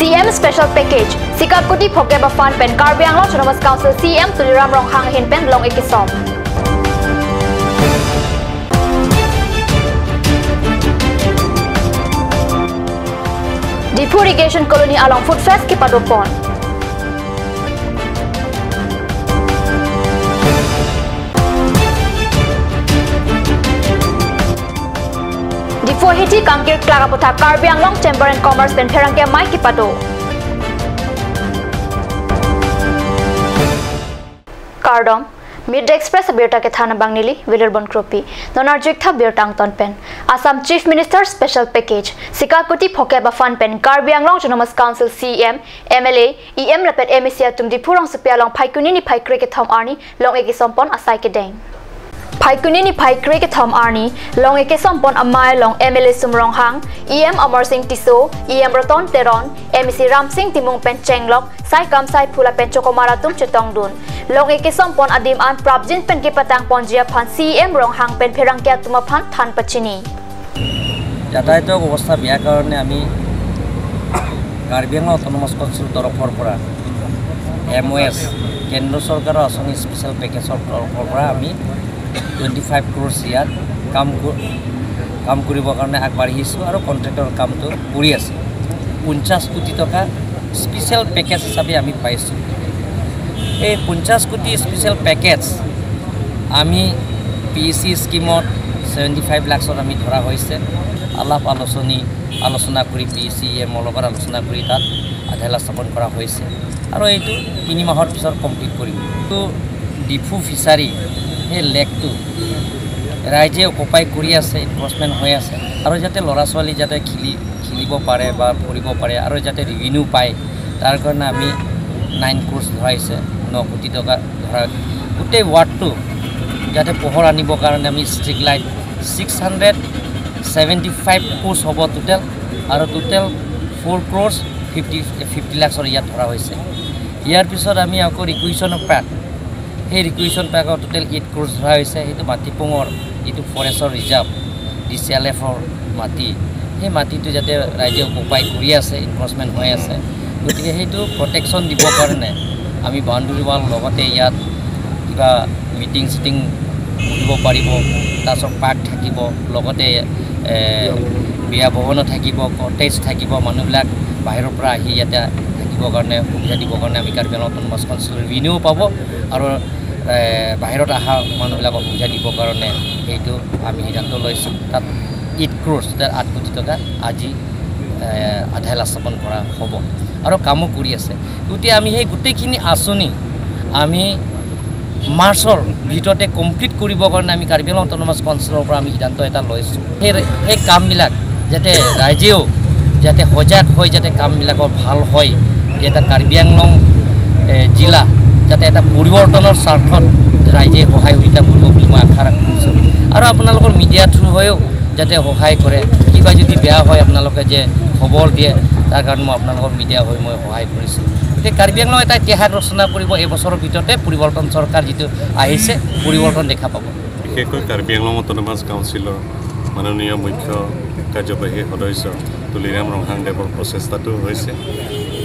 CM Special Package Sikap Kuti Phokeba Fund Pen Karbi Anglong Autonomous Council CM Tuliram Ronghang Hin Pen Long Ekisom. Diphu Irrigation Colony along Food Fest Kipadopon. Diphu Hiti Kangkir Klagapotha Karbi Anglong Chamber and Commerce Pen Pherangke Mai Kipado. Kardom Mid Express Birta ke thana bangnili Wilarbon Kropi Donar Jiktha Birtang ton pen Assam Chief Minister Special Package Sikakoti Phokeba Fund pen Karbi Anglong Autonomous Council CM MLA EM Rapet MEC atum Diphu rong supia long Phaikuni ni Phaikre ke thom arni long eki sompon asai ke deng Phaikuni ni Phaikre ke thom arni long eke sompon amai long MLA Sumrong Hang EM Amar Singh Tiso EM Raton Teron MEC Ram Singh Timung pen Chenglok Sai Kam Sai Phula pen Chokomara tum Chetong Dun long eke sompon adim an Prabjin pen ke patang ponjia phan CM Rong Hang pen Pherangkya tuma phan than pachini যাতায়াতৰ অৱস্থা বেয়া কাৰণে আমি Karbi Anglong autonomous council তৰফৰ পৰা MOS কেন্দ্ৰ চৰকাৰৰ আঁচনি স্পেচিয়েল পেকেজৰ তৰফৰ পৰা আমি 25 crores ইয়াত কাম কৰিবৰ কাৰণে আগবাঢ়িছোঁ আৰু কণ্ট্ৰেক্টৰ কামটো কৰি আছে। 50 কোটি টকা স্পেচিয়েল পেকেজ হিচাপে আমি পাইছোঁ। এই 50 কোটি স্পেচিয়েল পেকেজ আমি PEC স্কিমত 75 লাখত আমি ধৰা হৈছে। আলাপ আলোচনা কৰি PEC এমৰ লগত আলোচনা কৰি তাত আধাৰশিলা স্থাপন কৰা হৈছে আৰু এইটো 3 মাহৰ পিছত কমপ্লিট কৰিম। তো ডিফু ফিচাৰী সেই লেকটো ৰাইজে অকুপাই কৰি আছে, এনক্ৰচমেণ্ট হৈ আছে আৰু যাতে ল'ৰা ছোৱালী যাতে খেলিব পাৰে বা ফুৰিব পাৰে আৰু যাতে ৰিভিনিউ পায় তাৰ কাৰণে আমি 9 crores ধৰাইছে, 9 কোটি টকা ধৰা গোটেই ৱাৰ্ডটো যাতে পোহৰ আনিবৰ কাৰণে আমি ষ্ট্ৰীট লাইট 675 crores হ'ব টোটেল আৰু টোটেল 4 crores 50 লাখৰ ইয়াত ধৰা হৈছে। ইয়াৰ পিছত আমি আকৌ ৰিকুৱেশ্যন পাৰ্ক, সেই ৰিকুৱেশ্যন পাৰ্কৰ টোটেল 8 crores ধৰা হৈছে। সেইটো মাটিপুঙৰ যিটো ফৰেষ্টৰ ৰিজাৰ্ভ DCLFৰ মাটি, সেই মাটিটো যাতে ৰাইজে অকুপাই কৰি আছে, এনক্ৰচমেণ্ট হৈ আছে, গতিকে সেইটো প্ৰটেকশ্যন দিবৰ কাৰণে আমি বাউণ্ডেৰী ৱাল লগতে ইয়াত কিবা মিটিং চিটিং বহিব পাৰিব, তাৰপিছত পাৰ্ক থাকিব, লগতে বিয়া ভৱনো থাকিব, কটেজ থাকিব, মানুহবিলাক বাহিৰৰ পৰা আহি ইয়াতে থাকিবৰ কাৰণে সুবিধা দিবৰ কাৰণে আমি Karbi Anglong autonomous council revenue পাব আৰু বাহিৰত অহা মানুহবিলাকক সুবিধা দিবৰ কাৰণে সেইটো আমি সিদ্ধান্ত লৈছোঁ। তাত 8 crores, তাত 8 কোটি টকা আজি আধাৰশিলা স্থাপন কৰা হ'ব আৰু কামো কৰি আছে। গতিকে আমি সেই গোটেইখিনি আঁচনি আমি মাৰ্চৰ ভিতৰতে কমপ্লিট কৰিবৰ কাৰণে আমি কাৰ্বি আংলং অট'নমাছ কাউন্সিলৰ পৰা আমি সিদ্ধান্ত এটা লৈছোঁ। সেই কামবিলাক যাতে ৰাইজেও যাতে সজাগ হৈ যাতে কামবিলাকৰ ভাল হয়, এটা কাৰ্বি আংলং জিলা যাতে এটা পৰিৱৰ্তনৰ স্বাৰ্থত ৰাইজে সহায় সুবিধা কৰিব বুলি মই আশা ৰাখিছোঁ আৰু আপোনালোকৰ মিডিয়া থ্ৰু হৈও যাতে সহায় কৰে, কিবা যদি বেয়া হয় আপোনালোকে যে খবৰ দিয়ে তাৰ কাৰণে মই আপোনালোকৰ মিডিয়া হৈ মই সহায় কৰিছোঁ। গতিকে কাৰ্বি আংলং এটা ইতিহাস ৰচনা কৰিব এই বছৰৰ ভিতৰতে, পৰিৱৰ্তন চৰকাৰ যিটো আহিছে পৰিৱৰ্তন দেখা পাব। বিশেষকৈ কাৰ্বি আংলং অট'নমাছ কাউন্সিলৰ মাননীয় মুখ্য কাৰ্যবাহী সদস্য তুলিৰাম ৰংহাংদেৱৰ প্ৰচেষ্টাটো হৈছে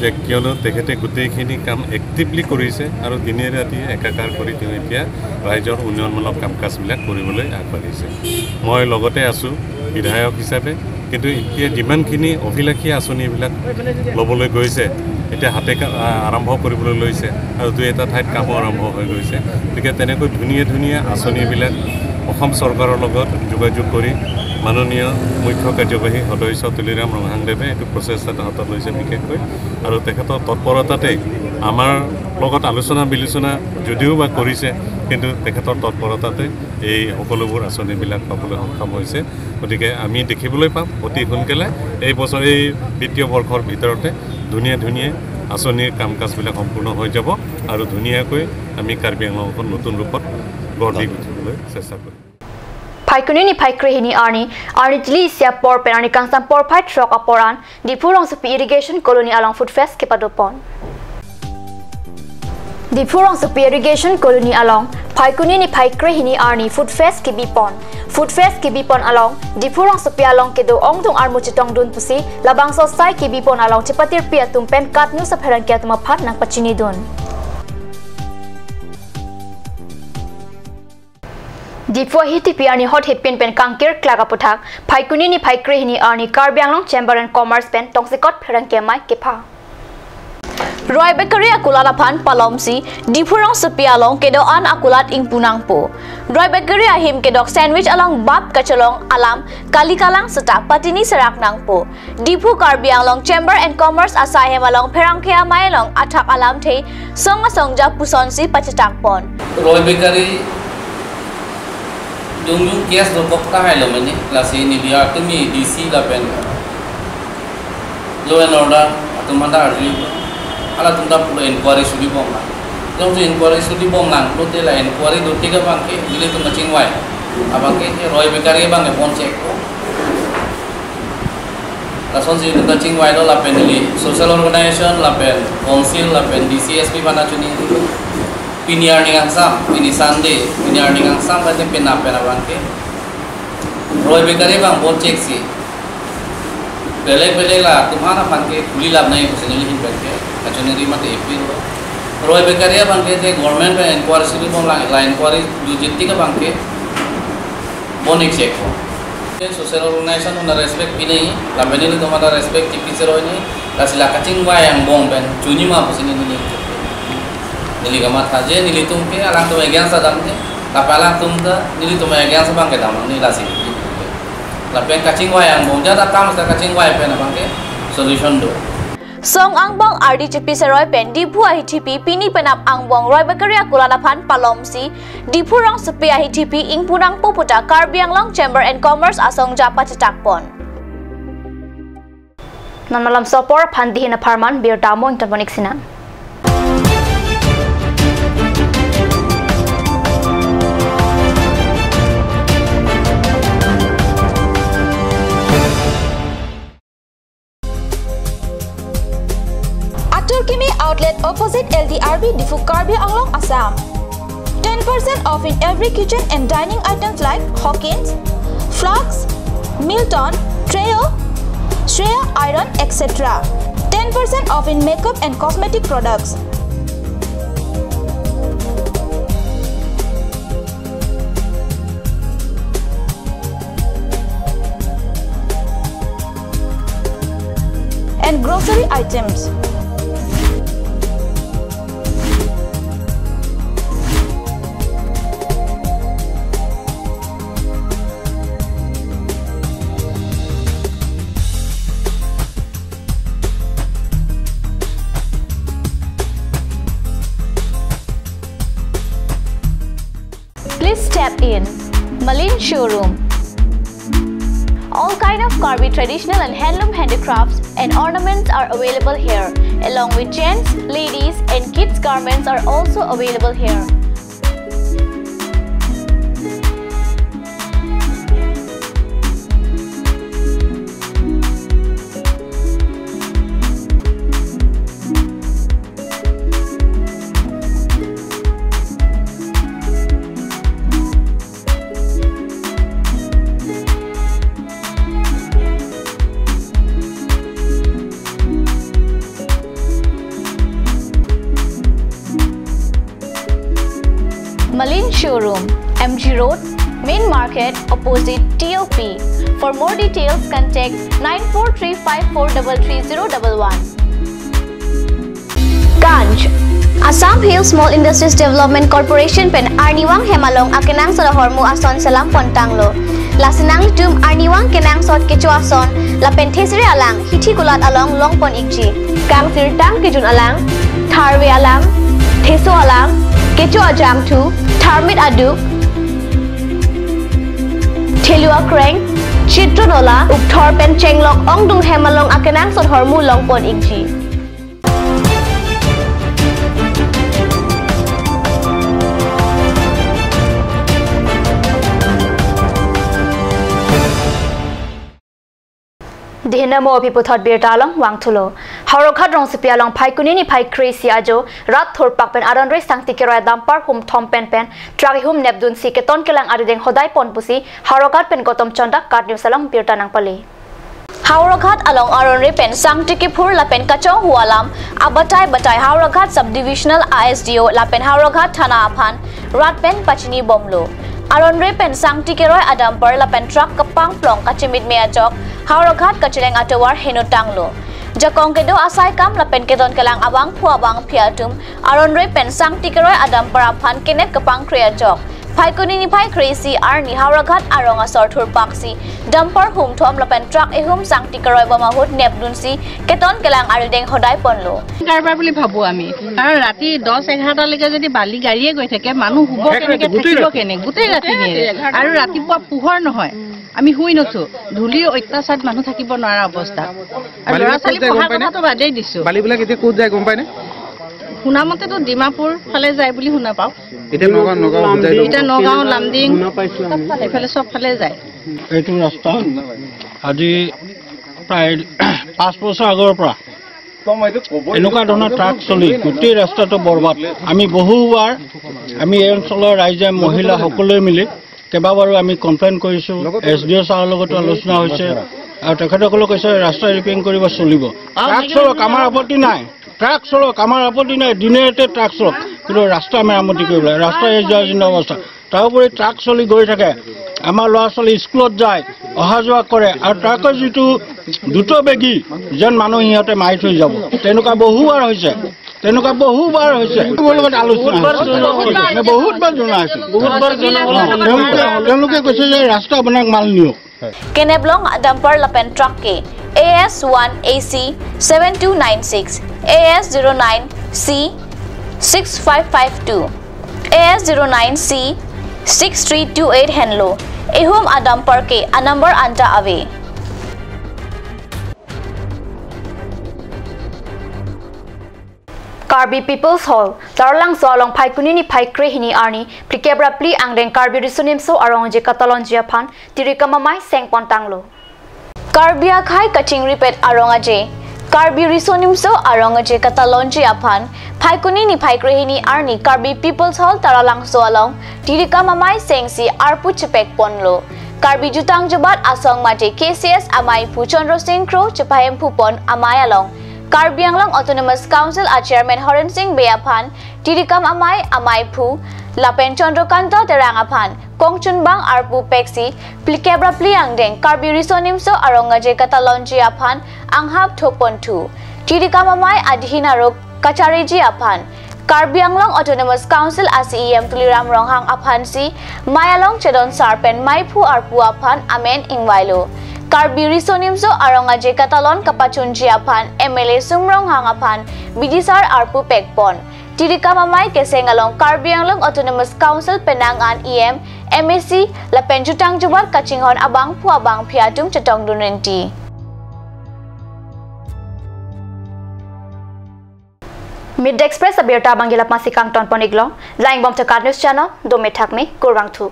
যে কিয়নো তেখেতে গোটেইখিনি কাম এক্টিভলি কৰিছে আৰু দিনে ৰাতিয়ে একাকাৰ কৰি তেওঁ এতিয়া ৰাইজৰ উন্নয়নমূলক কাম কাজবিলাক কৰিবলৈ আগবাঢ়িছে। মই লগতে আছোঁ বিধায়ক হিচাপে, কিন্তু এতিয়া যিমানখিনি অভিলাষী আঁচনিবিলাক ল'বলৈ গৈছে এতিয়া হাতে আৰম্ভ কৰিবলৈ লৈছে আৰু দুই এটা ঠাইত কামো আৰম্ভ হৈ গৈছে। গতিকে তেনেকৈ ধুনীয়া ধুনীয়া আঁচনিবিলাক অসম চৰকাৰৰ লগত যোগাযোগ কৰি মাননীয় মুখ্য কাৰ্যবাহী সদস্য তুলিৰাম ৰংহাংদেৱে এইটো প্ৰচেষ্টা হাতত লৈছে বিশেষকৈ আৰু তেখেতৰ তৎপৰতাতেই আমাৰ লগত আলোচনা বিলোচনা যদিও বা কৰিছে, কিন্তু তেখেতৰ তৎপৰতাতে এই সকলোবোৰ আঁচনিবিলাক পাবলৈ সক্ষম হৈছে। গতিকে আমি দেখিবলৈ পাম অতি সোনকালে এই বছৰ এই বিত্তীয় বৰ্ষৰ ভিতৰতে ধুনীয়া ধুনীয়া আঁচনিৰ কাম কাজবিলাক সম্পূৰ্ণ হৈ যাব আৰু ধুনীয়াকৈ আমি কাৰ্বি আংলংখন নতুন ৰূপত গঢ় দি উঠিবলৈ চেষ্টা কৰিম। Phaikuni ni Phaikre hini arni arni tili sia por pen arni kangsam por phai truck aporan Diphu rong supi irrigation colony along food fest kepadopon. Diphu rong supi irrigation colony along Phaikuni ni Phaikre hini arni food fest kibipon. Food Fest ki bipon along Dipurong Supia along kedo ongdong armu chitong dun pusi labang so sai ki bipon along chipatir pia tumpen katnu sa pherang kya tuma phat nang pachini dun. Dipua hiti piani hot hipin pen kangkir klaga puthak phaikuni ni phaikre ni arni Karbi Anglong Chamber and Commerce pen tongsikot pherang kya mai kepha. Roy Bakery akulat aphan palomsi Dipurong Supia along kedo an akulat ing punangpo. Roy Bakery ahim kedok sandwich along bab kacholong alam kalikalang seta patini serak nangpo. Diphu Karbi Anglong Chamber and Commerce asahem along pherangkhea mailong athak alam thei songa songja pusonsi pachatakpon. Roy Bakery dung dung case do bokta hai lo mani lasi ni biar tumi DC la pen law and order atumanda arji ala tumda pulo inquiry sudi bong na jong inquiry sudi bong nang lo te la inquiry do te ka bang ke dile tum ching wai abang ke Roy Bakery bang ke phone check ko la son si tumda ching wai lo la pen li social organization la pen council la pen DCSP bana chuni piniar ning sam pini Sunday piniar ning sam ba te pena pena bang ke Roy Bakery bang phone check si बेलेग बेलेग ला तुम्हारा फानके खुली लाभ नहीं कुछ नहीं हिन के कचनरी मत एपी रॉय बेकरी बांके ते गवर्नमेंट पे इंक्वायरी सिली बोम ला इंक्वायरी जो जितती का बांके बोन एक चेक हो सोशल ऑर्गेनाइजेशन उन रेस्पेक्ट भी नहीं ला बेनी तुम्हारा रेस्पेक्ट चिपी से रोय नहीं ला सिला कचिंग वाय अंग बोम बेन चुनी मा कुछ नहीं नहीं नीली गमा था जे नीली तुम के अला तुम अगेंस्ट दाम के ला पहला तुम का नीली तुम अगेंस्ट बांके दाम नहीं लासी Lapeng kacing wayang bong jata tam sa kacing wai pen abang ke solution do. Song angbong RD chipi seroi pen Diphu ahithipi pini penap angbong Roy Bakery akulala phan palomsi Diphu rong supi ahithipi ingpunang puputa Karbi Anglong Chamber and Commerce asong japa chatakpon. Nanmalam sopor phan dihina pharman bir damo interbonik sina. Kimi outlet opposite LDRB Diphu Karbi Anglong, Assam. 10% off in every kitchen and dining items like Hawkins, Flux, Milton, Treo, Shreya Iron, etc. 10% off in makeup and cosmetic products. And grocery items. Please step in. Malin Showroom. All kind of Karbi traditional and handloom handicrafts and ornaments are available here, along with gents, ladies and kids garments are also available here. Malin Showroom, MG Road, Main Market, opposite TOP. For more details, contact 9435433011. Ganj, Assam Hill Small Industries Development Corporation pen Arniwang Hemalong akenang soda hormu ason salam pontanglo. Lasinang tum Arniwang kenang sot kecho ason lapen thesre alang hithi kulat along long pon ikji. Kang sirtang kejun alang, tharwe alang, theso alang, kecho ajang thu, tharmit adu, thelua kreng, chitronola, ukthor pen chenglok ongdung hemalong akenang sot hormu long pon ikji. Dihinamo opiputhot bir talong wangthulo. Hauraghat rong sipialong phaikuni ni phai crazy ajo rat thor pak pen aron re sangti keroi dampar hum thom pen pen tragi hum nepdun si keton kelang arideng hodai pon pusi Hauraghat pen Gautam Chanda kat news along birta nang pali Howraghat along Aron pen Sangtiki Phur lapen Kachong Hualam Abatai Batai Howraghat Subdivisional ISDO lapen Howraghat Thana Aphan Ratpen Pachini Bomlo Aron pen Sangtiki Roy Adampar lapen truck Kapang Plong Kachimit Meachok Howraghat Kachileng Atowar Henutanglo Jakong kedo asai kam lapen kedon kelang abang phuabang phiatum Aron pen Sangtiki Roy Adampar Aphan Kenet Kapang Kriachok Phaikuni ni phai crazy ar ni Howraghat arong asor thur paksi dumper hum thom lapen truck ehum Sangtiki Roy bamahut nepdunsi keton kelang arideng hodai ponlo কারবার বুলি ভাবো আমি কারণ রাতি 10 11 লৈকে যদি বালি গাড়িয়ে গৈ থাকে মানুহ হুব কেনেকে থাকিব কেনে গুটেই ৰাতি নিয়ে আৰু ৰাতিপুৱা পোহৰ নহয় আমি শুই নথো ধূলিৰ অত্যাচাৰত মানুহ থাকিব নোৱাৰা অৱস্থা আৰু ল'ৰা ছোৱালী পঢ়াৰ কথাটো বাদেই দিছো বালিবিলাক এতিয়া ক'ত যায় গম পাইনে শুনা মতেতো ডিমাপুৰ ফালে যায় বুলি শুনা পাওঁ এতিয়া নগাঁও যায় এতিয়া নগাঁও লামডিং এইফালে চব ফালে যায় এইটো ৰাস্তা আজি প্ৰায় 5 বছৰ আগৰ পৰা এনেকুৱা ধৰণৰ ট্ৰাক চলি গোটেই ৰাস্তাটো বৰবাদ আমি বহুবাৰ আমি এই অঞ্চলৰ ৰাইজে মহিলা সকলোৱে মিলি কেইবাবাৰো আমি কমপ্লেইন কৰিছোঁ এছ ডি অ' ছাৰৰ লগতো আলোচনা হৈছে আৰু তেখেতসকলে কৈছে ৰাস্তা ৰিপেয়াৰিং কৰিব চলিব ট্ৰাক চলক আমাৰ আপত্তি নাই ট্ৰাক চলক আমাৰ আপত্তি নাই দিনে ৰাতে ট্ৰাক চলক কিন্তু ৰাস্তা মেৰামতি কৰিব লাগে ৰাস্তা এই জৰাজীৰ্ণ অৱস্থা তাৰোপৰি ট্ৰাক চলি গৈ থাকে আমাৰ ল'ৰা ছোৱালী স্কুলত যায় অহা যোৱা কৰে আৰু ট্ৰাকৰ যিটো দ্ৰুতবেগী যেন মানুহ সিহঁতে মাৰি থৈ যাব তেনেকুৱা বহুবাৰ হৈছে তেনেকুৱা বহুবাৰ হৈছে লগত আলোচনা বহুতবাৰ জনা হৈছে তেওঁলোকে কৈছে যে ৰাস্তা আপোনাক মাল নিয়ক কেনেবলং dumper লাপেন truck K AS1 AC 7296 AS09 C 6552 AS09 C 6328 Henlo Ehum Adampar ke Anambar Anta Ave Karbi People's Hall Tarlang Solong Phaikuni ni Phaikre hini arni Plikebra pli angdeng Karbi Risonimso arong je Katalon Jiaphan Tirikamamai Sengpon Tanglo Karbia khai kachingri pet arongaje Karbi Risonimso arongaje Katalon Jiaphan Phaikuni ni Phaikrehini arni Karbi People's Hall Taralang Soalong Tirikamamai Sengsi Arpu Chepek Ponlo Karbi Jutang Jubat Asong Mate KCS Amai Phu Chandra Singh Kro Chapahem Phupon Amai Along Karbi Anglong Autonomous Council a Chairman Horen Singh Beaphan Tirikam Amai Amai Phu Lapen Chandrakanta Terang Aphan Kongchunbang Arpu Peksi Plikebra Pliangdeng Karbi Risonimso Arongaje Katalonji Aphan Anghap Thopon 2 Tirikam Amai Adhinaro Kachariji Aphan Karbi Anglong Autonomous Council ACEM Tuliram Ronghang Aphan Si Mayalong Chedon Sarpen Maiphu Arpu Aphan Amen Ingwailo Karbi Risonimso Arongaje Katalon Kapachunji Aphan MLA Sumrong Hang Aphan Bidisar Arpu Pekpon Tirikamamai Kesengalong Karbi Anglong Autonomous Council Penang An EM MAC Lapen Jutang Jubat Kachinghon Abang Phu Abang Phiatum Chatong Dunrenti Mid Express abirta bangilap masikang ton poniglo Lying Bomb to News Channel do me thakmi kurwang thu.